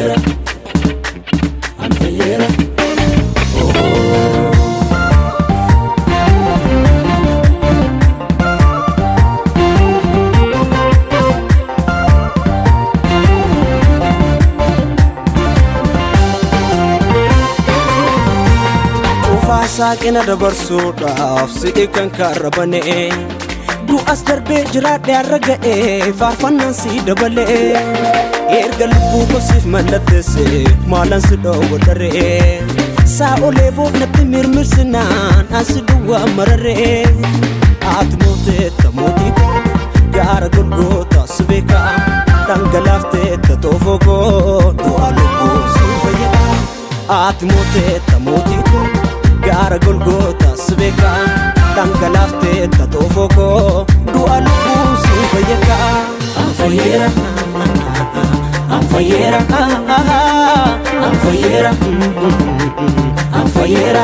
Fayyeera, an fayyeera. Cufaa saaqina dabarsuudhaaf si'i kan karrabanee du'as darbee jiraadhe har'a ga'ee faarfannaan si dabalee erga lubbuu kosiif mallatteesse maalan si dhoowwadharee saa'olee boofnatti mirmirsinaan asi duwwaa mararee ati mooteetta mootii koo gaara golgoota si beekaa dhangalaafteetta toofoo koo du'a lubbuu si fayyada. Ati mooteetta mootii koo gaara golgoota si beekaa dhangalaafteetta toofoo koo du'a lubbuun si fayyada. An fayyeera, an fayyeera, an fayyeera, an fayyeera, an fayyeera,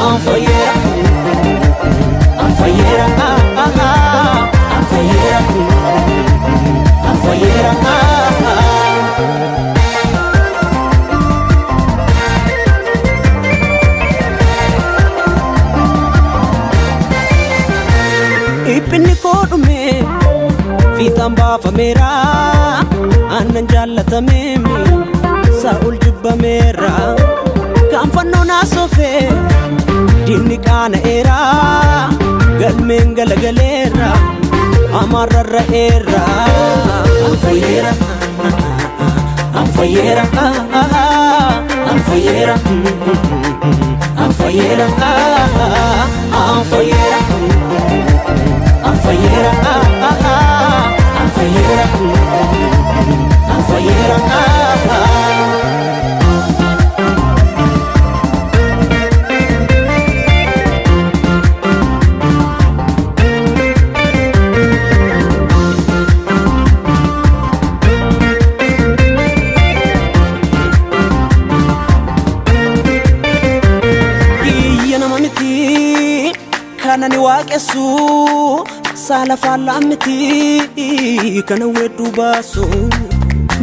an fayyeera, an fayyeera, an fayyeera. Dhiphinni koo dhume fiixaan baafameera aannan jaallatameemi saa'ol jibbameera kan fannoo naasofee diinni qaana'eera galmeen galagaleera amaarrarra'eera. An fayyeera, an fayyeera, an fayyeera, an fayyeera, an fayyeera, an fayyeera, an fayyeera, an fayyeera. Kiyya nama miti kan ani waaqessu saala faallaa miti kana weedduu baasu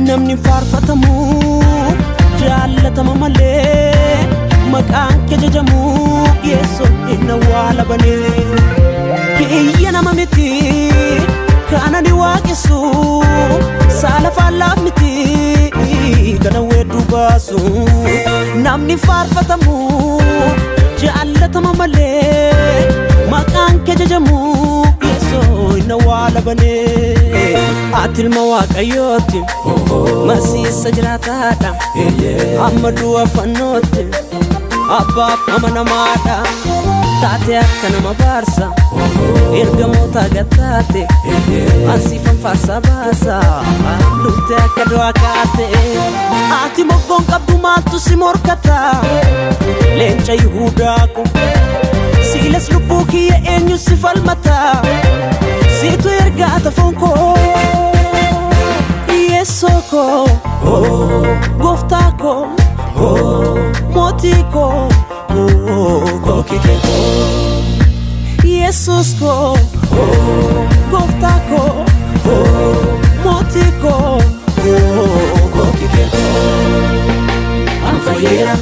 namni faarfatamu jaallatama malee maqaan kee jajamu yeessoo inni awwaala banee. Kiyya nama miti kan ani waaqessu saala faallaa miti kana weedduu baasu namni faarfatamu jaallatama malee maqaan kee jajamu yeessoo inni awwaala banee. Ati ilma waaqayyooti masiisa jiraataadha amma du'a fannootti abbaaf amanamaadha taate akka nama baarsa ergamoota gattaate ansiifan faarsa baasa duute akka du'aa kaate ati moggoon qabdu maaltu si morkata leenca yihudaa ko siilas lubbuu kiyya eenyu si falmata siitu ergaa tafoon koo yeessoo koo gooftaa koo mootii koo Kookikee koo, Yesus koo gooftaa koo mootii koo kookikee koo. An fayyeera,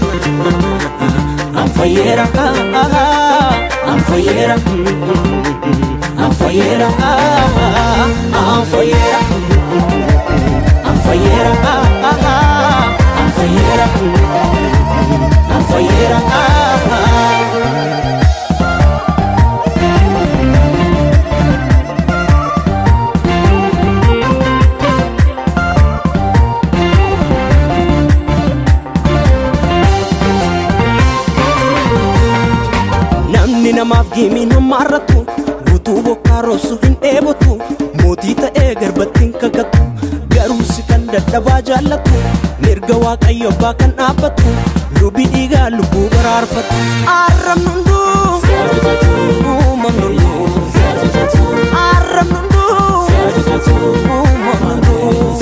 an fayyeera, an fayyeera, an fayyeera, an fayyeera, an fayyeera, an fayyeera, an fayyeera. Namni namaaf gimiin hammaarratu guutuu bokkaa roobsu hin dheebotu mootii ta'ee garbatti hin kakatu garuu si kan dadhabaa jaallatu mirga waaqayyo abbaa kan dhaabbatu lubii dhiigaa lubbuu baraarfatu. Arrabni hunduu uumamni hunduu arrabni hunduu uumamni hunduu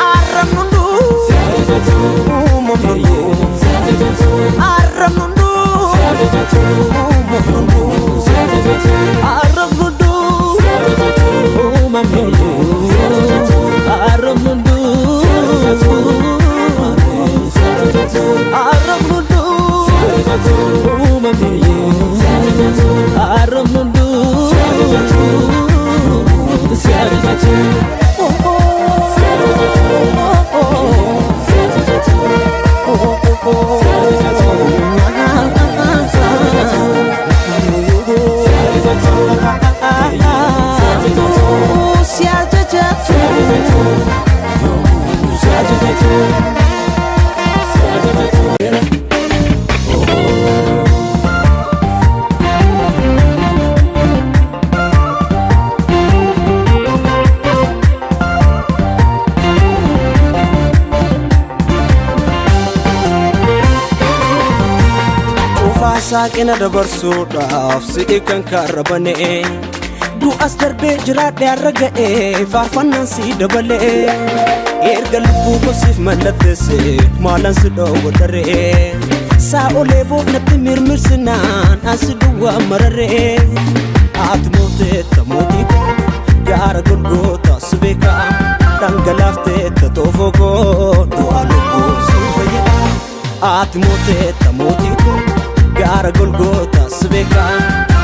arrabni hunduu uumamni hunduu arrabni hunduu uumamni hunduu arrabni hunduu uumamni hunduu arrabni hunduu. Saaqina dabarsuudhaaf si'i kan karrabane, du'as darbee jiraadhe har'a ga'e faarfannaan si dabalee. Erga lubbuu kosiif mallatteesse maalan si dhoowwadharee? Saa'olee boonatti mirmirsinaan asi duwwaa mararee. Ati mooteetta mootii koo, gaara Golgoota si beekaa, dhangalaafteetta toofoo koo, du'a lubbuu si fayyada. Ati mooteetta mootii koo, gaara Golgoota si beekaa,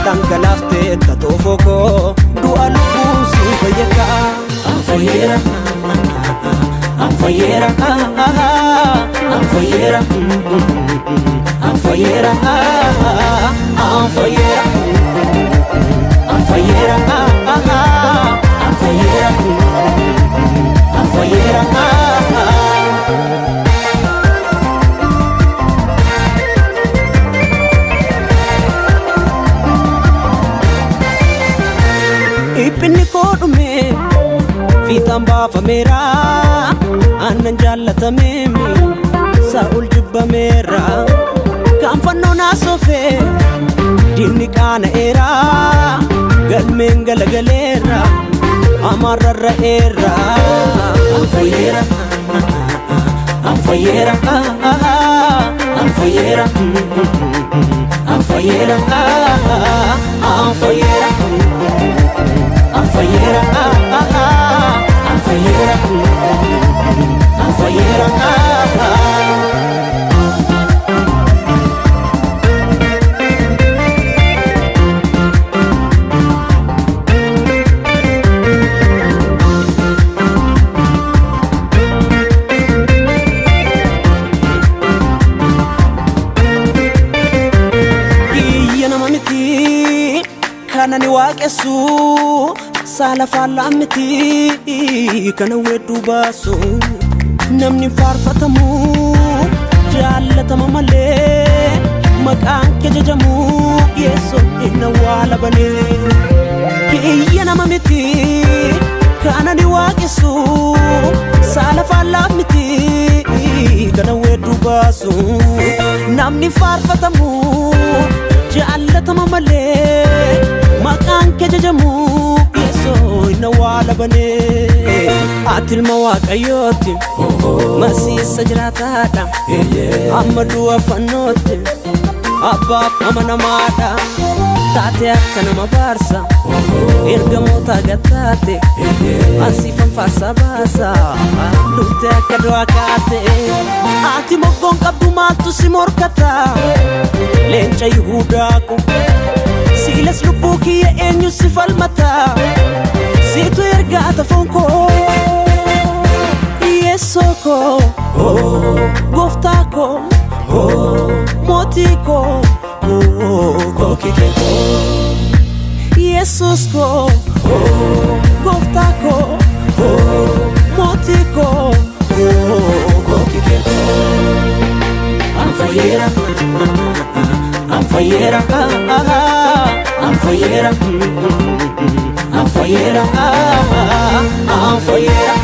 dhangalaafteetta toofoo koo, du'a lubbuu si fayyada. Anfayyeera, anfayyeera, anfayyeera, anfayyeera, anfayyeera, anfayyeera, anfayyeera, anfayyeera. Dhiphinni koo dhume, fiixaan baafameera, aannan jaallatameemi Saa'ol jibbameera. Kan fannoo naasofee diinni qaana'eera, galmeen galagaleera, amaarrarra'eera. Anfayyeera, anfayyeera, anfayyeera, anfayyeera, anfayyeera, anfayyeera, anfayyeera, anfayyeera. Kiyya nama miti kan ani waaqessu, saala faallaa miti kana weedduu baasu. Namni faarfatamu jaallatama malee, maqaan kee jajamu yeessoo inni awwaala banee. Kiyya nama miti kan ani waaqessu, saala faallaa miti kana weedduu baasu. Namni faarfatamu jaallatama malee, maqaan kee jajamu yeessoo inni awwaala banee. Ati ilma Waaqayyooti, masiisa jiraataadha, amma du'a fannootti abbaaf amanamaadha. Taate akka nama baarsa ergamoota gattaate, ansiifan faarsaa baasa, duute akka du'aa kaate. Ati moggoon qabdu, maaltu si morkata? Leenca Yihuudaa ko, siilas lubbuu kiyya eenyu si falmata? Siitu ergaa tafoon koo, Yeessoo koo, gooftaa koo, mootii koo, Yesus koo, gooftaa koo, mootii koo. Anfayyeera, anfayyeera, anfayyeera, anfayyeera, anfayyeera,